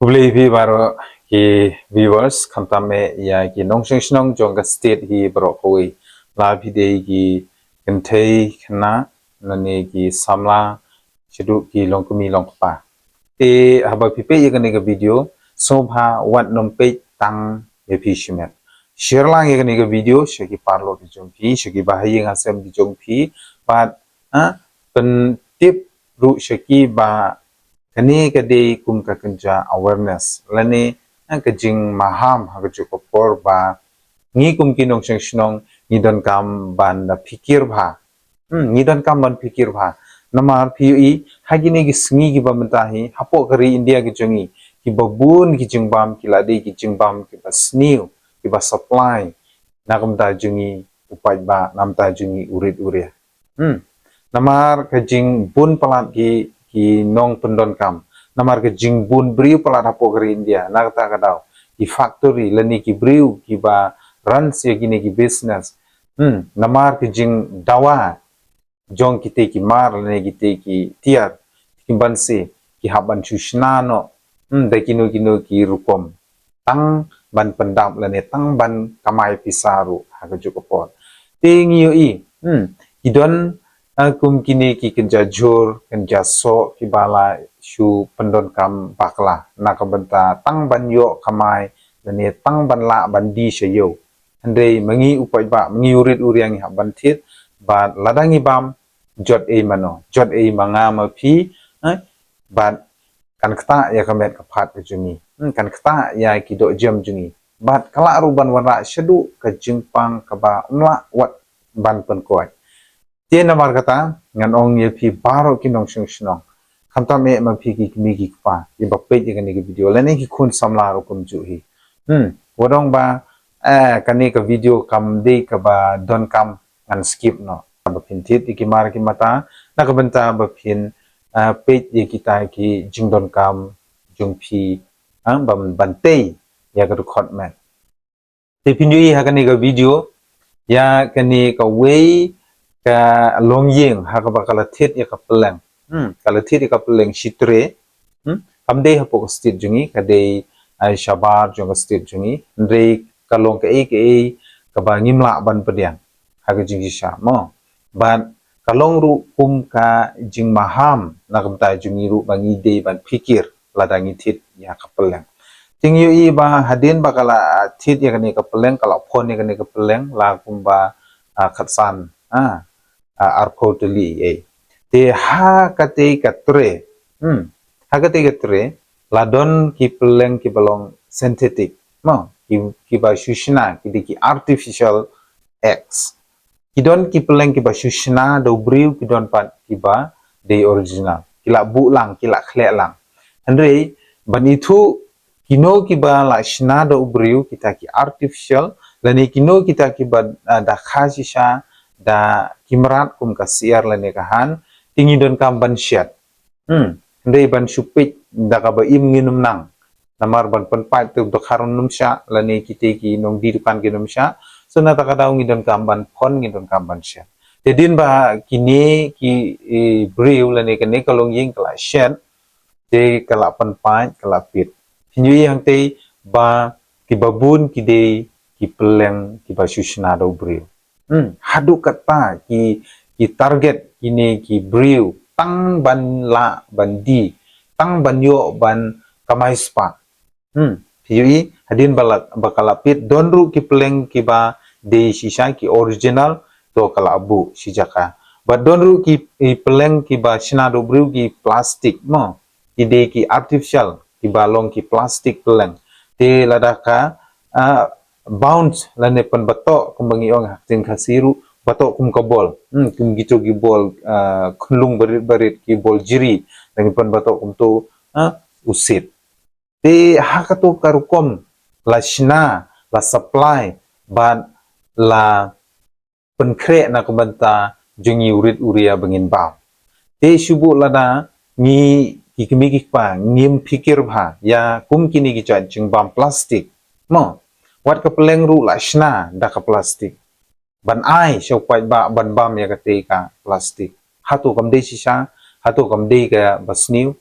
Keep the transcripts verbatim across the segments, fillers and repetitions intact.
Khublei phi baroh ki viewers, khamtam eh ïa ki nongshong shnong jong ka state hi baroh kawei. La phi dei ki kynthei khynnah, lane ki samla, shaduh ki longkmie longkpa. Te haba phi peit ïa kane ka video, sngewbha wat nym peit tang ïa phi shimet. Share lang ïa kane ka video sha ki paralok ki jong phi, sha ki bahaïing hasem ki jong phi, bad, ah, pyntip ruh sha ki ba kane ka dei kum ka kynja awareness, lane, ah, ka jingmaham ha kajuh ka por ba ngi kum ki nongshong shnong ngi donkam ban da phikir bha. Hmm, ngi donkam ban phikir bha. Namar phi ïohi, ha kine ki sngi kiba mynta hi, hapoh ka ri India ki jong ngi, kiba bun ki jingbam, ki la dei ki jingbam kiba sniew, kiba supply na ka bynta jong ngi u paidbah, na ka bynta jong ngi u rit u riah. Hmm. Namar ka jingbun palat ki, ki nongpyndonkam. Namar ka jingbun briew palat hapoh ka ri India, na kata ka daw, ki factory, lane ki briew kiba run ïa kine ki business. Hmm. Namar ka jingdawa jong kite ki mar lane kite ki tiar, ki banse, ki hap ban shu shna noh, hmm, da kino kino ki rukom, tang ban pyndap lane tang ban kamai pisa ruh ha kajuh ka por. Te ngi ïohi, hmm, ki don, ah, kum kine ki kynja jhur, kynja soh, kiba la shu pyndonkam bakla na ka bynta tang ban ïoh kamai lane tang ban lah ban die sha ïew. Hynrei ma ngi u paidbah, ma ngi u rit u riah ngi hap ban thied, bad lada ngi bam, jot ei mano, jot ei ma nga ma phi, eh, bad kan ktah ïa ka met ka phad ka jong ngi, hmm, kan ktah ïa ki dohjem jong ngi, bad ka lah ruh ban wanrah shaduh ka jingpang kaba ym lah wat ban pynkoit. Te namar kata, ngan ong ïa phi baroh ki nongshong shnong, khamtam eh ma phi ki kmie ki kpa, ïa ba peit ïa kane ka video, lane ki khun samla ruh kumjuh hi. Hmm, wat ong ba, eh, kane ka video kam dei kaba donkam, ngan skip noh. Ba phin thied ïa ki mar ki mata, na ka bynta ba phin, ah, peit ïa kita ki jingdonkam jong phi, ah, ban, ban tei ïa ka dkhot met. Te phin ïohi ha kane ka video, ïa kane kawei ka longïing, ha kaba ka la thied ïa ka pylleng. Hmm, ka la thied ïa ka pylleng shi tre. Hmm, kam dei hapoh ka state jong ngi, ka dei, ah, shabar jong ka state jong ngi. Hynrei ka long kaei kaei kaba ngim lah ban pdiang ha ka jingshisha, mo. Bad ka long ruh kum ka jingmaham na ka bynta jong ngi ruh ba ngi dei ban phikir lada ngi thied ïa ka pylleng. Te ngi ïohi ba hadien ba ka la thied ïa kane ka pylleng, ka la phon ïa kane ka pylleng la kumba, ah, khatsan, ah, ah, arphew tylli ei. Te ha katei ka tre, hmm, ha katei ka tre la don ki pylleng kiba long synthetic, mo, ki, kiba shu shna, ki dei ki artificial eggs. Ki don ki pylleng kiba shu shna da u briew, ki don pat kiba dei original. Ki la buh lang, ki la khleh lang. Hynrei ban ithuh kino kiba la shna da u briew, kita ki artificial, lane kino kita kiba, ah, da kha shisha da ki mrad kum ka syiar lane ka han, te ngi donkam ban shet. Hmm. Hynrei ban shu peit da kaba im ngin ym nang. Namar ban pynpait te u dkhar un ym shah, lane kite ki nongdie dukan kin ym shah. So na kata ka daw ngi donkam ban phon, ngi donkam ban shet. Te hadien ba kine ki, eh, briew lane kane ka longïing ka la shet, te ka la pynpait, ka la pit. Phin ïohi hangtei ba kiba bun ki dei ki pylleng kiba shu shna da u briew. Hmm, haduh katta ki, ki target kine ki briew tang ban lah ban die, tang ban ïoh ban kamai spah. Hmm, phi ïohi, hadien ba la, ba ka la pit, don ruh ki pylleng kiba dei shisha, ki original, to ka la buh shi jaka. Bad don ruh ki, ki pylleng kiba shna da u briew, ki plastic, mo, ki dei ki artificial, kiba long ki plastic pylleng. Te lada ka, ah, bounce lane pynbatok kumba ngi ong ha ktien Khasi ruh, batok kum ka bol. Hmm, kum kito ki bol, ah, khunlung barit-barit, ki bol jri, lane pynbatok kumto, ah, u sit. Te ha kato ka rukom la shna, la supply, bad la pynkhreh na ka bynta jong ngi u rit u riah ba ngin bam. Te shu buh lada ngi ki kmie ki kpa ngim phikir bha ïa kum kine ki jait jingbam plastik, mo. Wat ka pylleng ruh la shna da ka plastik. Ban ai sha u paidbah ban bam ïa katei ka plastik. Hato kam dei shisha, hato kam dei kaba sniew.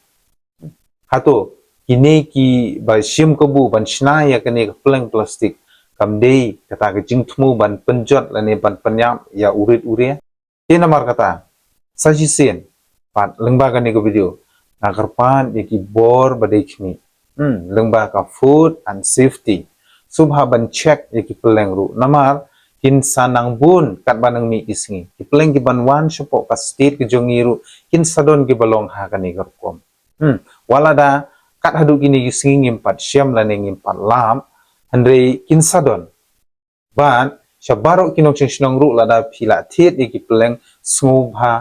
Hato kine kiba shim kabu ban shna ïa kane ka pylleng plastik kam dei kata ka jingthmu ban pynjot lane ban pynïap ïa u rit u ria. Te namar kata, sa shisien pat lyngba kane ka video nga kyrpad ïa ki bor ba dei khmih, hmm, lyngba ka food and safety, sngewbha ban check ïa ki pylleng ruh, namar kin sa nang bun katba nang mih ki sngi. Ki pylleng kiban wan shapoh ka state ka jong ngi ruh kin sa don kiba long ha kane ka rukom. Hmm, wat lada kat haduh kine ki sngi ngim pat shem lane ngim pat lap, hynrei kin sa don. Bad sha baroh ki nongshong shnong ruh, lada phi la thied ïa ki pylleng, sngewbha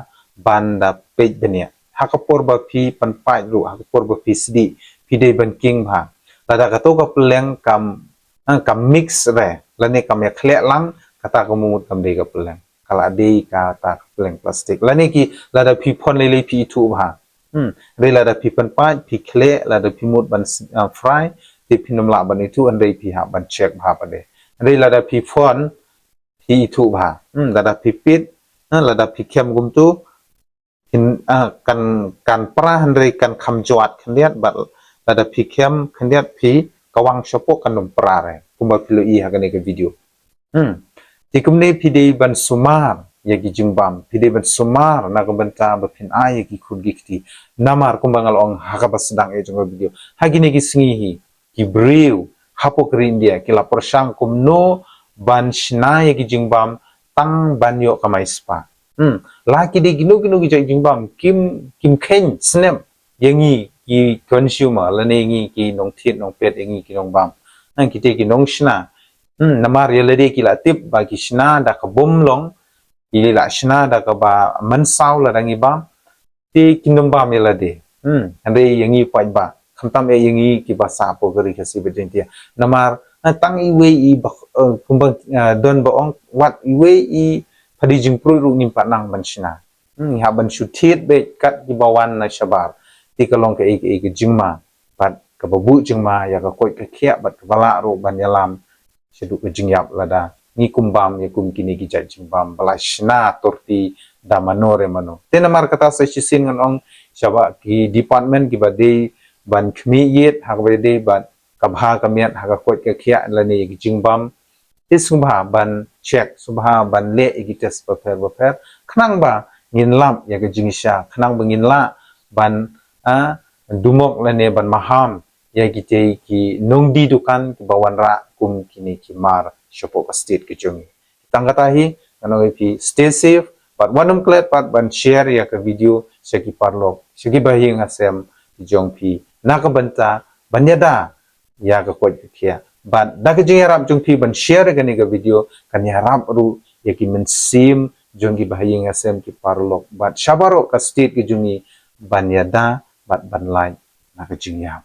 ban da peit bniah. Ha ka por ba phi pynpait ruh, ha ka por ba phi sdieh, phi dei ban kieng bha. Lada kato ka pylleng kam, eh, kam mix re lane kam ïakhleh lang, kata ka mut kam dei ka pylleng, ka la dei kata ka pylleng plastik. Lane ki, lada phi phon lei lei phi ithuh bha. Hmm. Hynrei lada phi pynpait, phi khleh, lada phi mut ban s-, ah, fry, te phin ym lah ban ithuh, hynrei phi hap ban check bha pat de. Hynrei lada phi phon, phi ithuh bha. Hmm. Lada phi pit, eh, lada phi khem kumtu, phin, ah, kan, kan pra hynrei kan kham jwat khyndiat, bad lada phi khem khyndiat phi kawang shapoh kan ym pra re, kumba phi la ïohi ha kane ka video. Hmm. Te kumne phi dei ban sumar ïa ki jingbam, phi dei ban sumar na ka bynta ba phin ai ïa ki khun ki kti. Namar kumba nga la ong ha kaba sdang ïa jong ka video, ha kine ki sngi hi ki briew hapoh ka ri India ki la pyrshang kumno ban shna ïa ki jingbam tang ban ïoh kamai spah. Hmm. La ki dei kino kino ki jait jingbam, kim, kim kheiñ snem ïa ngi ki consumer lane ïa ngi ki nongthied nongpet, ïa ngi ki nongbam. Nang kite ki nongshna. Hmm, namar ïa lade ki la tip ba ki shna da ka bym long, ki la shna da kaba mynsaw lada ngi bam. Te kin ym bam ïa lade. Hmm, hynrei ïa ngi pat ba khamtam eh ïa ngi kiba sah hapoh ka Ri Khasi bad Jaiñtia. Namar, eh, tang iwei i ba, eh, kumba, eh, don ba ong, wat iwei i pha dei jingpruid ruh ngim pat nang ban shna. Hmm, ngi hap ban shu thied beit kat kiba wan na shabar. Te ka long kaei kaei ka jingma, bad kaba buh jingma ïa ka koit ka khiah, bad kaba lah ruh ban ïalam shaduh ka jingïap lada ngi kum bam ïa kum kine ki jait jingbam ba la shna turti da mano re mano. Te namar kata sa shisien ngan ong, shaba ki department kiba dei ban khmih ïit ha kaba dei bad ka bha ka miat ha ka koit ka khiah lane ïa ki jingbam, te sngewbha ban check, sngewbha ban leh ïa ki test bapher bapher khnang ba ngin lap ïa ka jingshisha, khnang ba ngin lah ban, ah, dumok lane ban maham ïa kitei ki nongdie dukan kiba wanrah kum kine ki mar shapoh ka state ka jong ngi. Tang kata hi, ngan ong ïa phi, stay safe, bad wat nym klet pat ban share ïa ka video sha ki paralok, sha ki bahaïing hasem ki jong phi, na ka bynta ban ïada ïa ka koit ka khiah. Bad da ka jingïarap jong phi ban share ïa kane ka video, kan ïarap ruh ïa ki mynsiem jong ki bahaïing hasem, ki paralok, bad sha baroh ka state ka jong ngi ban ïada bad ban lait na ka jingïap.